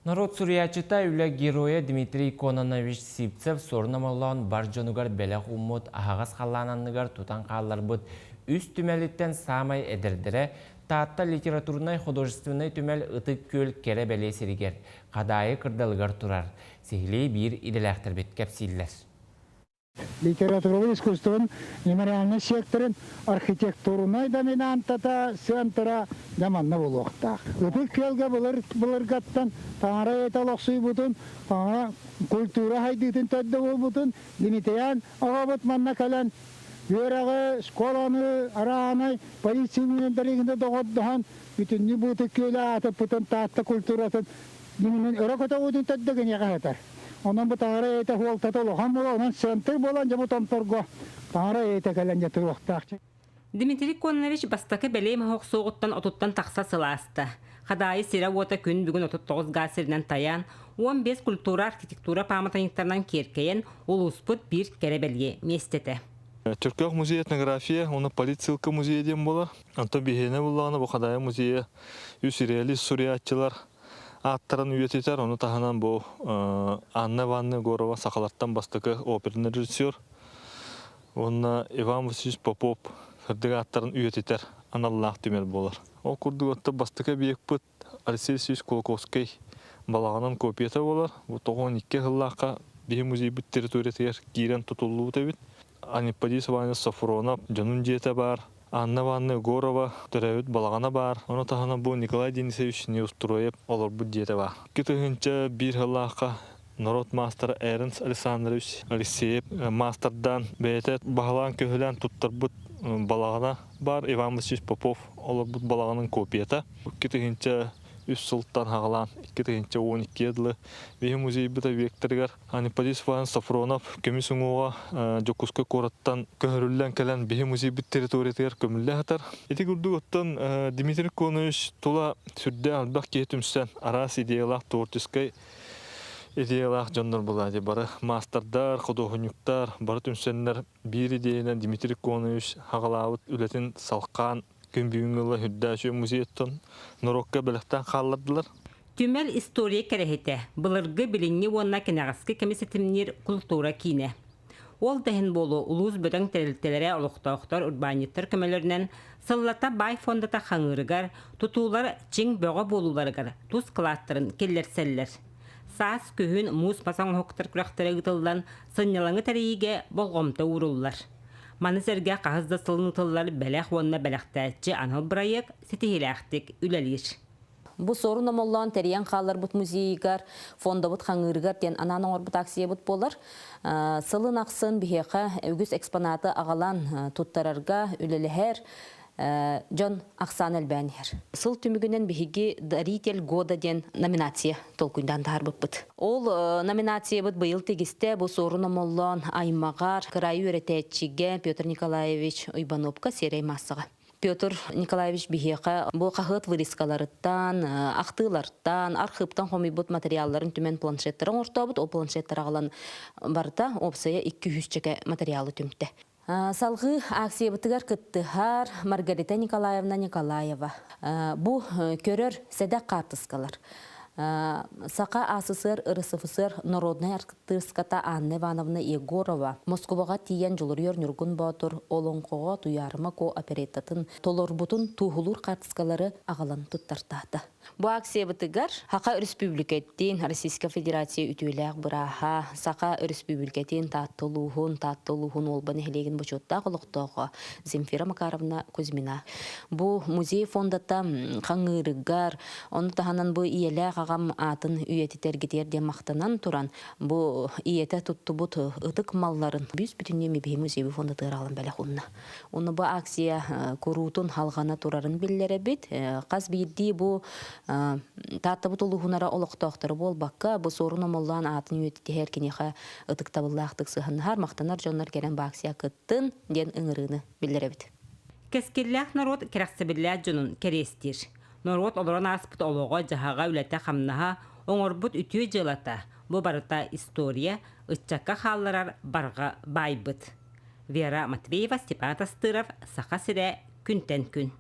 Норуот суруйааччыта, үлэ геройа Дмитрий Кононович Сивцев суорун омоллоон бар дьонугар бэлэх ууммут аһаҕас халлаан анныгар тутан хаалларбыт үс түмэлиттэн саамай эдэрдэрэ Таатта литературнай-художественнай түмэл Ытык Күөл кэрэ бэлиэ сиригэр, Хадаайы кырдалыгар турар. Сиһилии биир идэлээхтэрбит кэпсииллэр. Литературалыы искусствон мемориальнай секторын архитектурнай доминантата сыантыра дьэ манна буолуохтаах. Ытык Күөлгэ былыр былыргаттан таҥара этэ олохсуйбутун, таҥара культура хайдыытын төрдө буолбутун Дмитриан аҕабыт манна кэлэн үөрэҕи, школаны, араанай, полиция үүнэн доҕордоһон бүтүннүү бу Ытык Күөлү аатыппытын Таатта культуратын Дьиҥинэн өрө көтөҕүүтүн төрдө киниэхэ сытар. Онон бу таҥара эйэтэ суолтата улахан буолар, онон центр буолан дьэ бу томторго таҥара эйэтэ кэлэн дьэ туруохтаах. Дмитрий Кононович бастакы бэлиэ моһох суоҕуттан отуттан тахса сыл ааста. Хадаайы сирэ-уота күн бүгүн 39 гаас сиринэн тайаан, 15 культура архитектура пааматынньыктарынан киэркэйэн, улууспут биир кэрэ бэлиэ миэстэтэ. Чөркөөх музей этнография уонна политсыылка музейа диэн буолар. Онтон биһиэнэ буллаҕына бу Хадаайы музейа үс реалист суруйааччылар ааттарын үйэтитэр. Ону таһынан бу Анна Ивановна Егорова сахалартан бастакы оперный режиссер уонна Иван Васильевич Попов сырдык ааттарын үйэтитэр аналлаах түмэл буолар. Ол курдук оттон бастакы объекпыт Алексей Васильевич Кулаковскай балаҕанын копията буолар. Бу 92 сыллаахха биһи музейбыт территориятыгар киирэн тутуллубут эбит. Анипподис Иванович Софронов дьонун дьиэтэ баар. Анна Ивановна Егорова төрөөбүт балаҕана баар. Ону таһынан бу Николай Денисович Неустроев олорбут дьиэтэ баар. 2001 сыллаахха норуот маастара Эрнст Александрович Алексеев маастардаан бэйэтэ баһылаан-көһүлээн туттарбыт балаҕана баар. Иван Васильевич Попов олорбут балаҕанын копията. 2000 үс сылтан хаҕалаан 2012 дылы биһи музейбыт объектарыгар Аниподис Иван Софронов көмүс уҥуоҕа Дьокуускай куораттан көһөрүллэн кэлэн биһи музейбыт территориятыгар көмүллэ сытар. Ити курдук оттон Дмитрий Конович тула сүрдээх элбэх киһи түмсэн араас идеялаах творческай идеялаах дьоннор буолла бары маастардар, худуоһунньуктар бары түмсэннэр биир идеянан Дмитрий Конович хаҕалаабыт үлэтин салҕаан күн бүгүҥҥү ыла үрдээчү музейыттан норуокка бэлэхтээн хааллардылар. Түмэл история кэрэһитэ, былыргы, билиҥҥи уонна кэнэҕэски кэми ситимниир култуура киинэ. Ол да иһин буолуо, улуус бөдөҥ тэрилтэлэрэ, олохтоохтор, урбаанньыттар көмөлөрүнэн сыллата баай фондата хаҥыырыгар, тутуулар чиҥ бөҕө буолууларыгар тус кылааттарын киллэрсэллэр. Саас, күһүн муус мас оҥоһуктар күрэхтэрэ ыытыллан, сынньалаҥы тэрийиигэ болҕомто ууруллар. Маны сэргэ хаһыс да сылын ыытыллар бэлэх уонна бэлэхтээччи анал бырайыак ситиһиилээхтик үлэлиир. Бу сорун омоллоон тэрийэн хаалларбыт музейыгар, фондабыт хаҥыырыгар диэн анаан оҥорбут акциябыт буолар. Сылын ахсын биһиэхэ үгүс экспонаты аҕалан туттарарга үлэлэһэр дьон ахсаана элбээн иһэр. Сыл түмүгүнэн биһиги «Даритель года» диэн номинация толкуйдаан таһаарбыппыт. Ол номинациябыт быйыл тигистэ бу Суорун Омоллоон аймаҕар, кыраайы үөрэтээччигэ Петр Николаевич Уйбануопка сиэрэй маассаҕа. Петр Николаевич биһиэхэ бу хаһыат вырезкаларыттан, ахтыылартан, архыыптан хомуйбут материалларын түмэн планшеттары оҥортообут. Ол планшеттары аҕалан барыта уопсайа 200 чэкэ материалы түмтэ. Салгыы акциябытыгар кыттыһар Маргарита Николаевна Николаева. Бу көрөр сэдэх хаартыскалар. Саха АССР РСФСР народнай артыыската Анна Ивановна Егорова Москубаҕа тиийэн Дьулуруйар Ньургун Боотур олоҥхоҕо Туйаарыма Ко опереттатын толорбутун туоһулуур хаартыскалары аҕалан туттартаата. Бу акциябытыгар Саха Өрөспүүбүлүкэтин, Российскай Федерация үтүөлээх бырааһа, Саха Өрөспүүбүлүкэтин Таатта улууһун, Таатта улууһун Уолба нэһилиэгин бочуоттаах олохтооҕо Земфира Макаровна Кузьмина. Бу музей фондата хаҥыырыгар, ону таһынан бу ийэлээх аҕам аатын үйэтитэргитигэр диэн махтанан туран, бу ийэтэ туттубут ытык малларын бүүс бүтүннүү Мибиһи музей фондатыгар аҕалан бэлэх уунна. Уну бу акция куруутун халҕана турарын биллэрэбит. Хас биирдии бу Тааттабыт улууһунара олохтоохторо буолбакка, бу Суорун Омоллоон аатын үйэтитиһэр киниэхэ ытыктабыллаахтык сыһаннаһар, махтанар дьоннор кэлэн бу акция кыттын диэн ыҥырыыны биллэрэбит. Кэскиллээх норуот кэрэхсэбиллээх дьонун кэриэстиир. Норуот олорон ааспыт олоҕо-дьаһаҕа, үлэтэ-хамнаһа, оҥорбут үтүө дьыалата, бу барыта история, ыччакка хаалларар барҕа баайбыт. Вера Матвеева, Степан Тастыров, Саха сирэ, күнтэн күн.